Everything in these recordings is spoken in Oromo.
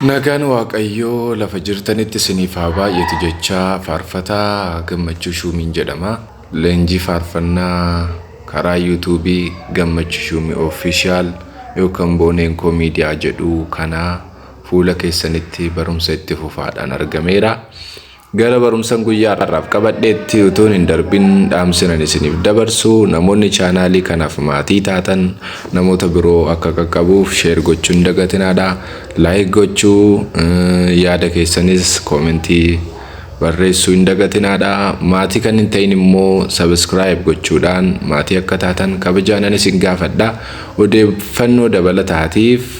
Nagaan Waaqayyoo lafa jirtanitti isiniif haa baay'atu jechaa faarfataa Gammachuu Shuumiin jedhama. Leenjii faarfannaa karaa yuutuubii Gammachuu Shuumii Official yookaan Booneen Koo Miidiyaa jedhu kanaa fuula keessanitti barumsa itti fufaadhaan argameera. Gara barumsan guyyaa har'aaf qabadheetti utuun hin darbin dhaamsinan isiniif dabarsu namoonni chaanaalii kanaaf maatii taatan namoota biroo akka qaqqabuuf share gochuu hin dagatinaadha. Like gochuu yaada keessanis koomentii barreessuu hin dagatinaadha. Maatii kan hin ta'in immoo subscribe gochuudhaan maatii akka taatan kabajaanan isin gaafadha. Odeeffannoo dabalataatiif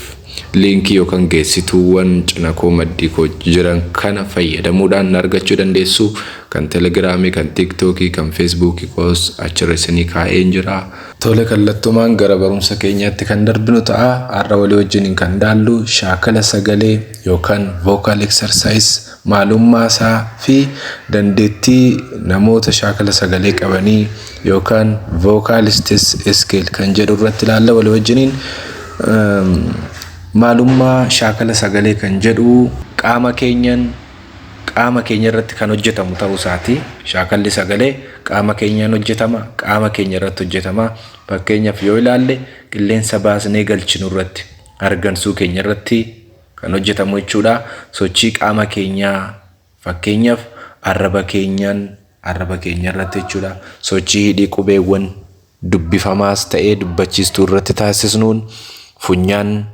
Liinkii yookan geessituuwwan cina koo maddii koo jiran kana fayyadamuudhaan na argachuu dandeessu. Kan Telegiraamii, kan Tiiktookii, kan Feesbuukii koos achirra isinii kaa'een jira. Tole kallattumaan gara barumsa keenyaatti kan darbinu ta'a. Har'a walii wajjiniin kan ilaallu shaakala sagalee yookaan vocal exercise maalummaa isaa fi dandeettii namoota shaakala sagalee qabanii yookaan vocalists skill kan jedhu irratti ilaalla walii wajjiniin. Maalummaa shaakala sagalee kan jedhu qaama keenyan qaama keenya irratti kan hojjetamu ta'uu isaati. Shaakalli sagalee qaama keenyaan hojjetama, qaama keenya irratti hojjetama. Fakkeenyaaf yoo ilaalle qilleensa baasnee galchinu irratti, hargansuu keenya irratti kan hojjetamu jechuudha. Sochii qaama keenyaa fakkeenyaaf arraba keenyaan arraba keenya irratti jechuudha. Sochii hidhii qubeewwan dubbifamaas ta'ee dubbachiistuu irratti taasisnuun funyaan,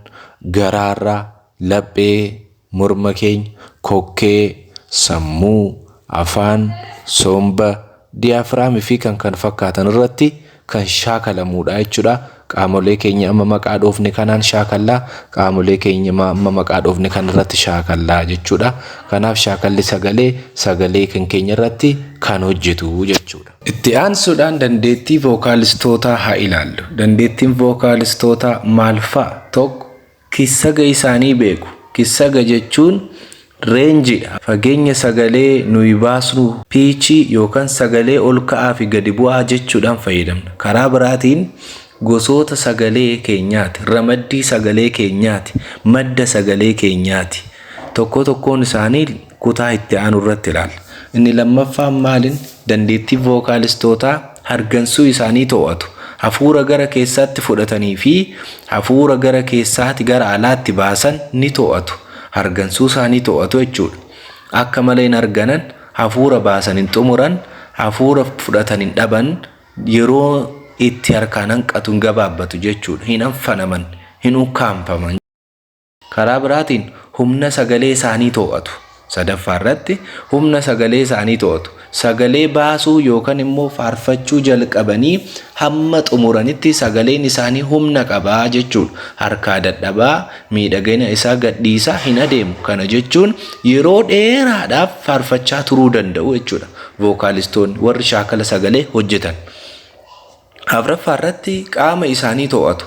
garaarra, laphee, morma keenya, kokkee, sammuu, afaan, somba, diyaafiraamii fi kan kana fakkaatan irratti kan shaakalamuudha jechuudha. Qaamolee keenya amma maqaa dhoofne kanaan shaakallaa, qaamolee keenya amma maqaa dhoofne kana irratti shaakallaa jechuudha. Kanaaf shaakalli sagalee sagalee kan keenya irratti kan hojjetu jechuudha. Itti aansuudhaan dandeettii vookaalistootaa haa ilaallu. Dandeettiin vookaalistootaa maal fa'a? Tokko Kissaga isaanii beeku. Kissaga jechuun reenjiidha. Fageenya sagalee nuyi baasnu piichii yookaan sagalee ol ka'aa fi gadi bu'aa jechuudhaan fayyadamna. Karaa biraatiin gosoota sagalee keenyaati, ramaddii sagalee keenyaati, madda sagalee keenyaati. Tokko tokkoon isaanii kutaa itti aanu irratti ilaalla. Inni lammaffaan maalin dandeettii vookaalistootaa hargansuu isaanii to'atu. Hafuura gara keessaatti fudhatanii fi hafuura gara keessaati gara alaatti baasan ni to'atu. Hargansuu isaanii to'atu jechuudha. Akka malee hin harganan, hafuura baasan hin xumuran, hafuura fudhatan hin dhaban, yeroo itti harkaan hanqatu hin gabaabbatu jechuudha. Hin anfanaman, hin ukkaamfaman. Karaa biraatiin humna sagalee isaanii too'atu. Sadaffaa irratti humna sagalee isaanii too'atu. Sagalee baasuu yookaan immoo faarfachuu jalqabanii hamma xumuranitti sagaleen isaanii humna qabaa jechuudha. Harkaa dadhabaa miidhagina isaa gadhiisaa hin adeemu. Kana jechuun yeroo dheeraadhaaf faarfachaa turuu danda'u jechuudha. Vookaalistoonni warri shaakala sagalee hojjetan. Afraffaa irratti qaama isaanii to'atu.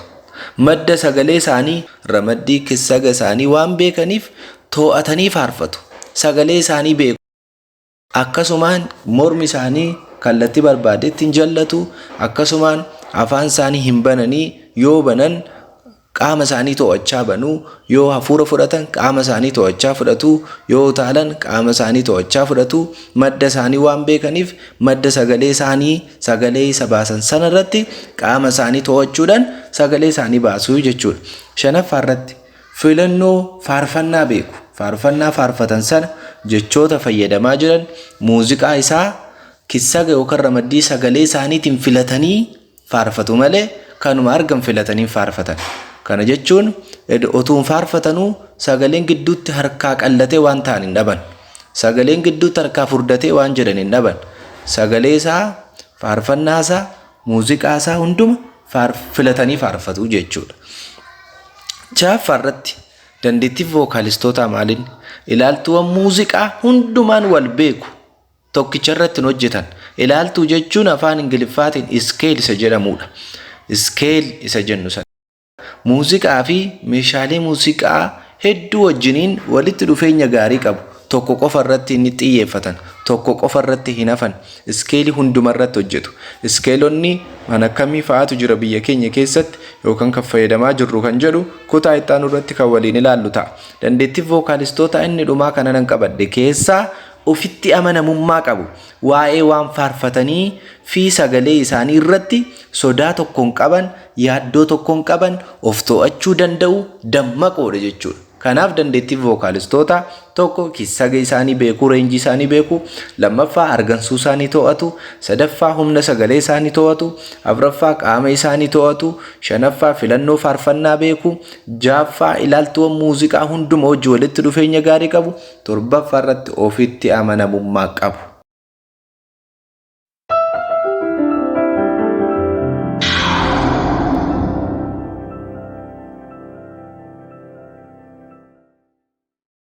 Madda sagalee isaanii, ramaddii kissaga isaanii waan beekaniif to'atanii faarfatu. Sagalee isaanii beeku. Akkasumaan mormi isaanii kallattii barbaadetti hin jallatu. Akkasumaan afaan isaanii hin bananii yoo banan Qaama isaanii to'achaa banu, yoo hafuura fudhatan qaama isaanii to'achaa fudhatu, yoo utaalan qaama isaanii to'achaa fudhatu, madda isaanii waan beekaniif madda sagalee isaanii sagalee isa baasan sana irratti qaama isaanii to'achuudhaan sagalee isaanii baasu jechuudha. Shanaffaa irratti filannoo faarfannaa beeku. Faarfannaa faarfatan sana jechoota fayyadamaa jiran muuziqaa isaa kissaga yookaan ramaddii sagalee isaaniitiin filatanii faarfatu malee kanuma argan filatanii hin faarfatan. Kana jechuun otuu hin faarfatanuu sagaleen gidduutti harkaa qallatee waan ta'an hin dhaban. Sagaleen gidduutti harkaa furdatee waan jedhan hin dhaban. Sagalee isaa, faarfannaa isaa, muuziqaa isaa hunduma filatanii faarfatu jechuudha. Ja'affaa irratti dandeettiin vookaalistootaa maaliin ilaaltuuwwan muuziqaa hundumaan wal beeku. Tokkicha irratti hin hojjetan. Ilaaltuu jechuun afaan Ingiliffaatiin scale isa jedhamudha. Scale isa jennu sana. Muuziqaa fi meeshaalee muuziqaa hedduu wajjiniin walitti dhufeenya gaarii qabu. Tokko qofa irratti hin xiyyeeffatan. Tokko qofa irratti hin hafan. Iskeelii hunduma irratti hojjetu. Iskeelonni kan akkamii fa'aatu jira biyya keenya keessatti yookaan kan fayyadamaa jirru kan jedhu kutaa itti aanu irratti kan waliin ilaallu ta'a. Dandeettii vookaalistoota inni dhumaa kana nan qabadhe keessaa ofitti amanamummaa qabu. Waa'ee waan faarfatanii fi sagalee isaanii irratti sodaa tokko hin qaban, yaaddoo tokko hin qaban, of to'achuu danda'u, dammaqoodha jechuudha. Kanaaf dandeettii vookaalistoota tokko sagalee isaanii beekuu, reenjii isaanii beekuu, lammaffaa hargansuu isaanii to'atu, sadaffaa humna sagalee isaanii to'atu, afuraffaa qaama isaanii to'atu, shanaffaa filannoo faarfannaa beekuu, ja'affaa ilaaltuuwwan muuziqaa hunduma hojii walitti dhufeenya gaarii qabu, torbaffaa irratti ofitti amanamummaa qabu.